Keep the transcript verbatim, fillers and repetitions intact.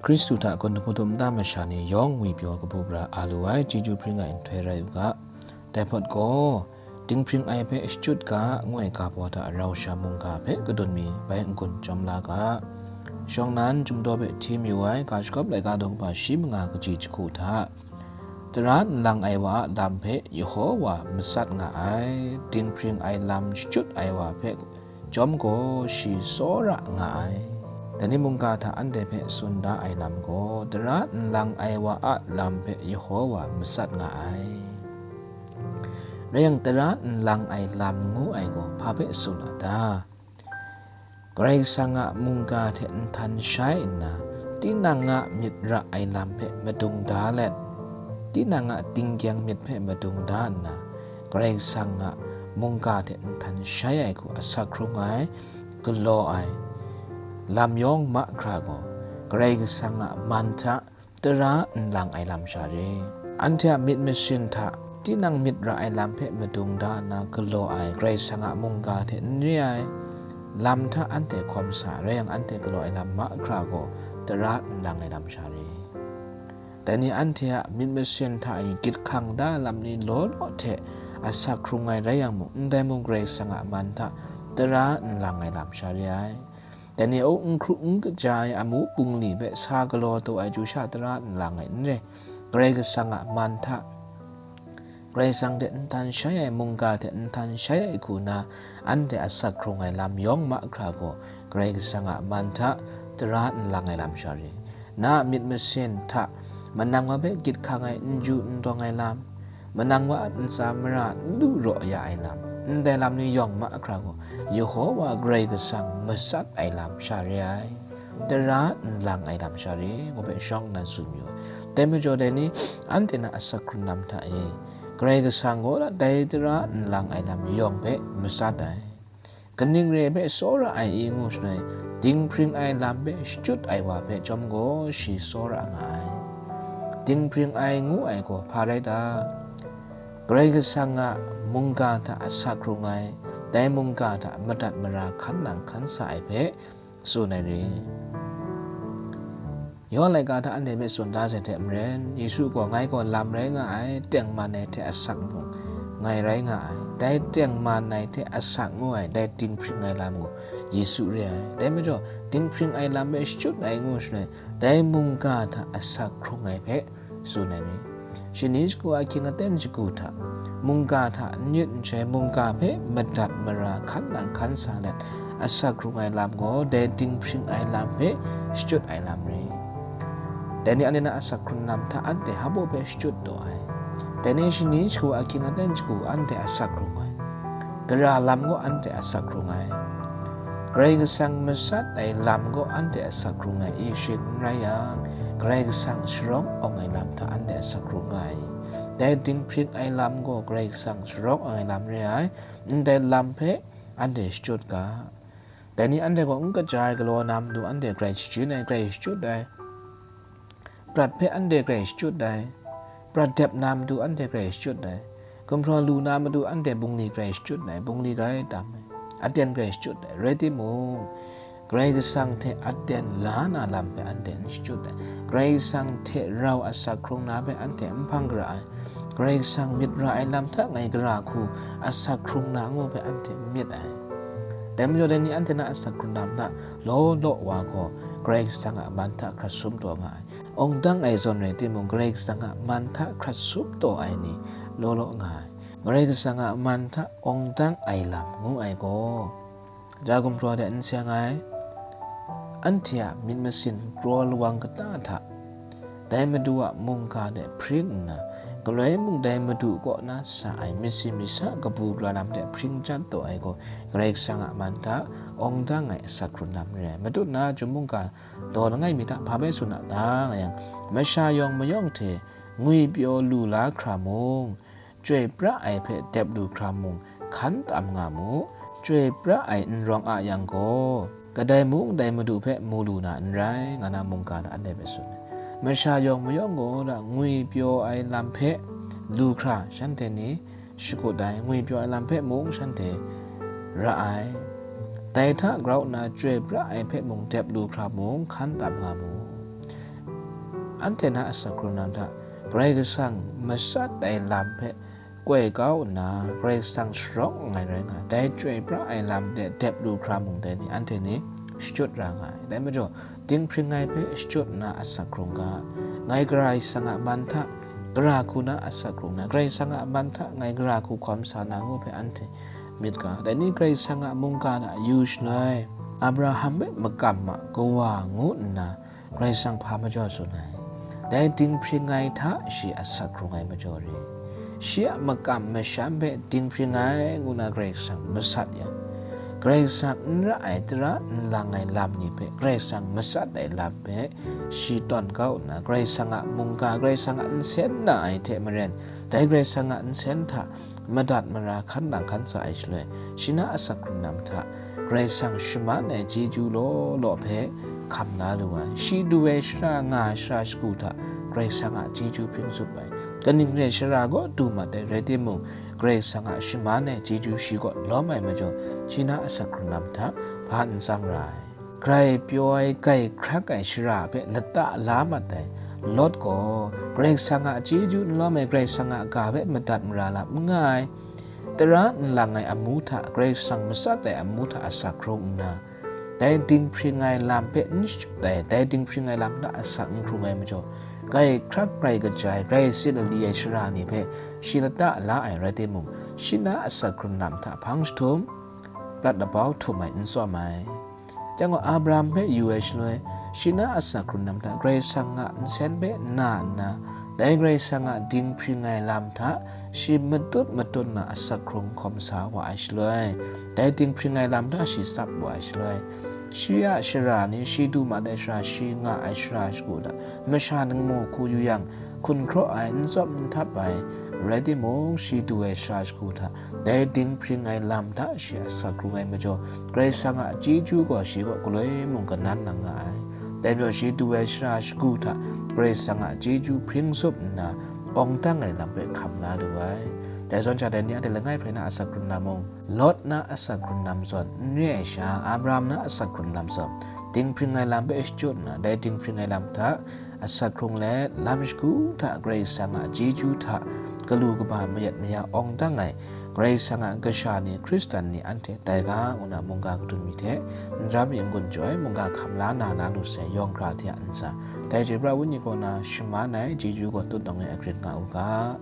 Hkristu hta kun hkungtum nta masha ni yawng ngwipyaw kabu gara a lu ai chyeju hpring ai nhtoi rai u ga. Dai hpawt gaw, dinghpring ai hpe shachyut ga, ngu ai ga baw hta rau sha mungga hpe kadun mi bai n-gun chyawm la ga. Shawng nnan, Chyum Daw hpe hti mayu ai ga shagawp laika daw kaba shi manga kaji jahku hta, tara nlang ai wa a lam hpe Yehowa matsat nga ai, dinghpring ai lam shachyut ai wa hpe chyawm gaw shi tsawra nga ai. Dai ni mungga hta anhte hpe tsun da ai lam gaw, tara nlang ai wa a lam hpe Yehowa matsat nga ai. Rai yang, tara nlang ai lam ngu ai gaw hpa hpe tsun a ta? Karai Kasang a mungga hte nhtan shai nna, tinang a myit ra ai lam hpe madung da let, tinang a tinggyeng myit hpe madung da nna, Karai Kasang a mungga hte nhtan shai ai hku asak hkrung ai, galaw ai lam yawng mahkra gaw, Karai Kasang a man hta tara nlang ai lam sha re. Anhte a myit masin hta tinang myit ra ai lam hpe madung da nna galaw ai Karai Kasang a mungga hte n re ai lam hta anhte hkawm sa, rai yang, anhte galaw ai lam mahkra gaw tara nlang ai lam sha re. Dai ni anhte a myit masin hta e gyit hkang da ai lam ni law law hte asak hkrung ai rai yang mung, ndai mung Karai Kasang a man hta tara nlang ai lam sha re ai. Dai ni a hkru n kaja ai amu bungli hpe sa galaw taw ai chyu sha tara nlang ai n re. Karai Kasang a man hta, Karai Kasang hte nhtan shai ai mungga hte nhtan shai ai hku na, anhte asak hkrung ai lam yawng mahkra gaw, Karai Kasang a man hta tara nlang ai lam sha re. Na a myit masin hta manang wa hpe gyit hkang ai n ju n dawng ai lam, manang wa a ntsa mara n lu raw ya ai lam, ndai lam ni yawng mahkra gaw, Yehowa Karai Kasang matsat ai lam sha re ai, tara nlang ai lam sha re, ngu hpe shawng nnan tsun yu ai. Dai majaw, dai ni anhte na asak hkrung lam hta e, Karai Kasang gaw dai tara nlang ai lam yawng hpe matsat ai. Kaning re ai hpe tsawra ai i ngu shaloi, dinghpring ai lam hpe shachyut ai wa hpe chyawm gaw shi tsawra nga ai. Dinghpring ai ngu ai gaw hpa rai ta? Karai Kasang a mungga hta asak hkrung ai, dai mungga hta madat mara hkan nang hkan sa ai hpe tsun ai re. Yawhan laika hta anhte hpe tsun da sai hte maren, Yesu gaw, "Ngai gaw lam rai nga ai, tengman ai hte asak mung ngai rai nga ai. Dai tengman ai hte asak ngu ai, dai dinghpring ai lam gaw Yesu re ai. Dai majaw, dinghpring ai lam hpe shachyut ai ngu shaloi, dai mungga hta asak hkrung ai hpe tsun ai ni, shani shagu ahkying aten shagu hta, mungga hta n yit n shai, mungga hpe madat mara hkan nang hkan sa let, asak hkrung ai lam gaw dai dinghpring ai lam hpe shachyut ai lam re. Dai ni anhte na asak hkrung lam hta anhte hpa baw hpe shachyut taw ai. Dai ni shani shagu ahkying aten shagu anhte asak hkrung ai. Gara lam gaw anhte asak hkrung ai. Karai Kasang matsat ai lam gaw anhte asak hkrung ai i shing n rai yang, Karai Kasang sharawng awng ai lam hta anhte asak hkrung nga ai. Dai dinghpring ai lam gaw Karai Kasang sharawng awng ai lam re ai, ndai lam hpe anhte shachyut ga. Dai ni anhte gaw n kaja ai galaw na matu anhte grai shajin ai, grai shachyut ai. Prat hpe anhte grai shachyut ai, prat dep na matu anhte grai shachyut ai, gumhpraw lu na matu anhte bungli grai shachyut ai, bungli grai tam ai, aten grai shachyut ai, rai timung, Karai Kasang hte aten la na lam hpe anhte n shachyut ai, Karai Kasang hte rau asak hkrung na hpe anhte n hpang gara ai, Karai Kasang myit ra ai lam hta ngai gara hku asak hkrung na ngu hpe anhte n myit ai. Dai majaw, dai ni anhte na asak hkrung lam hta law law wa gaw, Karai Kasang a man hta hkrat sum taw nga ai. Awng dang ai zawn rai timung, Karai Kasang a man hta hkrat sum taw ai ni law law nga ai. Karai Kasang a man hta awng dang ai lam ngu ai gaw, ja gumhpraw de n seng ai, anhte a myit masin kraw lawang kata hta, dai Madu a mungga de hpring nna, galoi mung dai Madu kaw na sa ai myit si myit sa kabu gara lam de hpring chyat taw ai gaw, Karai Kasang a man hta awng dang ai asak hkrung lam re ai. Matut na Chyum mungga daw langai mi hta hpa bai tsun a ta nga yang, masha yawng mayawng hte ngwipyaw lu la hkra mung, chyoi pra ai hpe dep lu hkra mung, hkan tam nga mu, chyoi pra ai n rawng a yang gaw, kadai mung dai Madu hpe mu lu na n rai, nga na mungga hta anhte hpe tsun ai. Masha yawng mayawng gaw da ngwipyaw ai lam hpe lu hkra shanhte ni shakut ai, ngwipyaw ai lam hpe mung shanhte ra ai. Dai hta grau nna chyoi pra ai hpe mung dep lu hkra mung, hkan tam nga mu. anhte na asak hkrung lam hta Karai Kasang matsat ai lam hpe koi kau nna, Karai Kasang sharawng nngai rai nga ai. Dai chyoi pra ai lam de dep lu hkra mung dai ni, anhte ni shachyut ra nga ai. Dai majaw, dinghpring ai hpe shachyut nna asak hkrung ga, ngai Karai Kasang a man hta gara hku na asak hkrung na, Karai Kasang a man hta ngai gara hku hkawm sa na ngu hpe anhte myit ga. Dai ni Karai Kasang a mungga hta yu shaloi, Abraham hpe makam ma kawa ngu nna, Karai Kasang hpa majaw tsun ai. Dai dinghpring ai hta shi asak hkrung ai majaw re. Shi a makam masham hpe dinghpring ai ngu na Karai Kasang masat yang, Karai Kasang n ra ai tara n lang ai lam ni hpe Karai Kasang matsat ai lam hpe shi tawn kau nna, Karai Kasang a mungga, Karai Kasang a nsen na ai hte maren, dai Karai Kasang a nsen hta madat mara hkan nang hkan sa ai shaloi, shi na asak hkrung lam hta Karai Kasang shaman ai chyeju law law hpe hkam la lu ai. Shi du ai shara nga ai shara shagu hta Karai Kasang a chyeju hpring tsup ai. Kaning re shara gaw du mat ai rai timung, Karai Kasang a shaman ai chyeju shi kaw lawm ai majaw, shi na asak hkrung lam hta hpa n tsang ra ai. Grai pyaw ai, grai hkrak ai shara hpe lata la mat ai Lawt gaw, Karai Kasang a chyeju n lawm ai, Karai Kasang a ga hpe madat mara lam n nga ai, tara n lang ai amu hta, Karai Kasang matsat ai amu hta asak hkrung nna, dai dinghpring ai lam hpe n shachyut ai, dai dinghpring ai lam hta asak n hkrung ai majaw, grai hkrak, grai kaja ai, grai tsin lali ai shara ni hpe shi lata la ai rai timung, shi na asak hkrung lam hta hpang jahtum, prat labau htum ai n tsawm ai. Chyang gaw, Abraham hpe yu ai shaloi, shi na asak hkrung lam hta Karai Kasang a nsen hpe na nna, dai Karai Kasang a dinghpring ai lam hta shi matut matut na asak hkrung hkawm sa wa ai shaloi, dai dinghpring ai lam hta shi tsap wa ai shaloi, shi a shara ni, shi du mat ai shara, shi nga ai shara shagu hta masha ningmu hku yu yang, hkun hkraw ai, n tsawp n htap ai, rai timung, shi du ai shara shagu hta, dai dinghpring ai lam hta shi asak hkrung ai majaw, Karai Kasang a chyeju gaw shi kaw galoi mung kanan nang nga ai. Dai majaw, shi du ai shara shagu hta, Karai Kasang a chyeju hpring tsup nna, awng dang ai lam hpe hkam la lu ai. Dai zawn sha, dai ni anhte langai hpe na asak hkrung lam mung, Lawt na asak hkrung lam zawn n re ai sha, Abraham na asak hkrung lam zawn, dinghpring ai lam hpe shachyut nna, dai dinghpring ai lam hta, asak hkrung let, lam shagu hta Karai Kasang a chyeju hta galu kaba mayat maya awng dang ai, Karai Kasang a kasha ni, Hkristan ni anhte tai ga ngu na mungga kadun mi hte, n ram i n-gun jaw ai mungga hkam la na na lu sai, yawng hkra hte a ntsa, dai chyoi pra ai Wenyi kaw na shaman ai chyeju gaw tut dawng e agrin nga u ga.